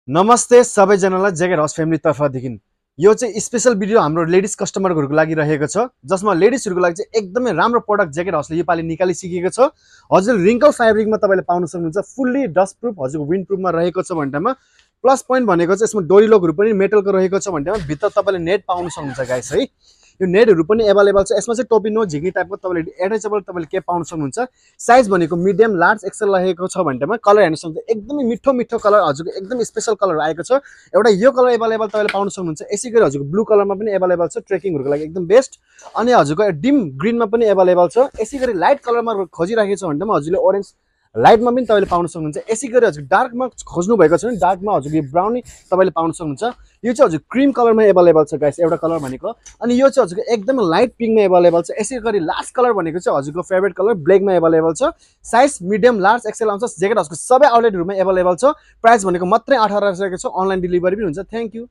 नमस्ते सबैजनालाई jacket house family तर्फदेखि यो चाहिँ स्पेशल भिडियो हाम्रो लेडिज कस्टमरहरूको लागि रहेको छ, जसमा लेडिजहरूको लागि चाहिँ एकदमै राम्रो प्रोडक्ट ज्याकेट हाउसले योपालि निकालिसकेको छ। हजुर रिङ्कल फ्याब्रिकमा तपाईँले पाउन सक्नुहुन्छ, फुल्ली डस्ट प्रुफ, हजुर विन्ड प्रुफमा रहेको छ भन्नेमा। प्लस पोइन्ट भनेको चाहिँ यसमा डोरी लकहरू पनि मेटलको रहेको छ भन्नेमा। भित्र तपाईँले नेट पाउन सक्नुहुन्छ गाइस है। यो नेटहरू पनि एभाइलेबल छ। यसमा चाहिँ टोपी नो झिकी टाइपको तपाईँले एट्याचेबल तपाईँले के पाउन सक्नुहुन्छ। साइज भनेको मिडियम लार्ज एक्सेल रहेको छ भन्नेमा। कलर हेर्न सक्नुहुन्छ, एकदमै मिठो मिठो कलर, हजुरको एकदमै स्पेशल कलर आएको छ। एउटा यो कलर एभाइलेबल तपाईँले पाउन सक्नुहुन्छ। यसै गरी हजुरको ब्लू कलरमा पनि एभाइलेबल छ, ट्रेकिङहरूको लागि एकदम बेस्ट। अनि हजुरको डिम ग्रिनमा पनि एभाइलेबल छ। यसै गरी लाइट कलरमा खोजिराखेको छ भन्दा हजुरले ओरेन्ज लाइटमा पनि तपाईँले पाउन सक्नुहुन्छ। यसै गरी हजुर डार्कमा खोज्नु भएको छ भने डार्कमा हजुर यो ब्राउनी तपाईँले पाउन सक्नुहुन्छ। यो चाहिँ हजुर क्रिम कलरमा एभाइलेबल छ गाइस, एउटा कलर भनेको। अनि यो चाहिँ हजुरको एकदमै लाइट पिङ्कमा एभाइलेबल छ। यसै गरी लास्ट कलर भनेको चाहिँ हजुरको फेभरेट कलर ब्ल्याकमा एभाइलेबल छ। साइज मिडियम लार्ज एक्सेल आउँछ। ज्याकेट हाउसको सबै आउटलेटहरूमा एभाइलेबल छ। प्राइस भनेको मात्रै 18 रहेको छ। अनलाइन डेलिभरी पनि हुन्छ। Thank you.